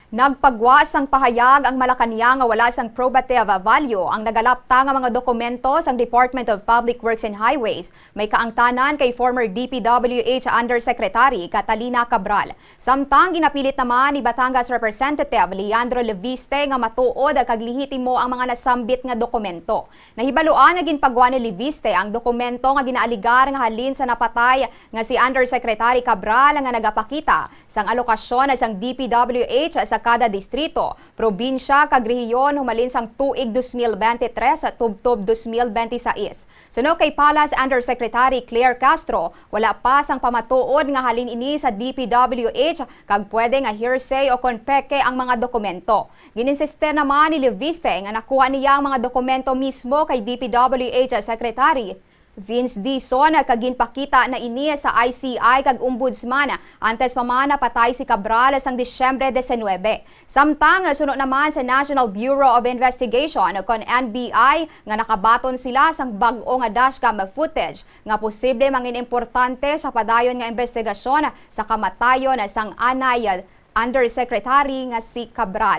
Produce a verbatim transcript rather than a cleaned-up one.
Nagpagwa sang pahayag ang Malacañang nga wala sang probative value ang nagalapta nga mga dokumento sang Department of Public Works and Highways, may kaangtanan kay former D P W H Undersecretary Catalina Cabral. Samtang ginapilit naman ni Batangas Representative Leandro Leviste nga matuod kag lehitimo ang mga nasambit nga dokumento. Nahibaluan nga ginpagwa ni Leviste ang dokumento nga ginaaligar nga halin sa napatay nga si Undersecretary Cabral nga nagapakita sang alokasyon sang D P W H sa kada distrito, probinsya, kag rehiyon humalin sang tuig dos mil bente tres tubtob dos mil bente sais. Suno kay Palace Undersecretary Claire Castro, wala pa sang pamatuod nga halin ini sa D P W H kag pwede nga hearsay o kon peke ang mga dokumento. Gininsiste naman ni Leviste nga nakuha niya ang mga dokumento mismo kay D P W H Secretary Vince Dizon kag ginpakita na ini sa I C I kag Ombudsman antes pa man napatay si Cabral sang Disyembre diecinuebe. Samtang suno naman sa National Bureau of Investigation kon N B I nga nakabaton sila sang bag-o nga dashcam footage nga posible mangin importante sa padayon nga investigasyon sa kamatayon sang anay Undersecretary nga si Cabral.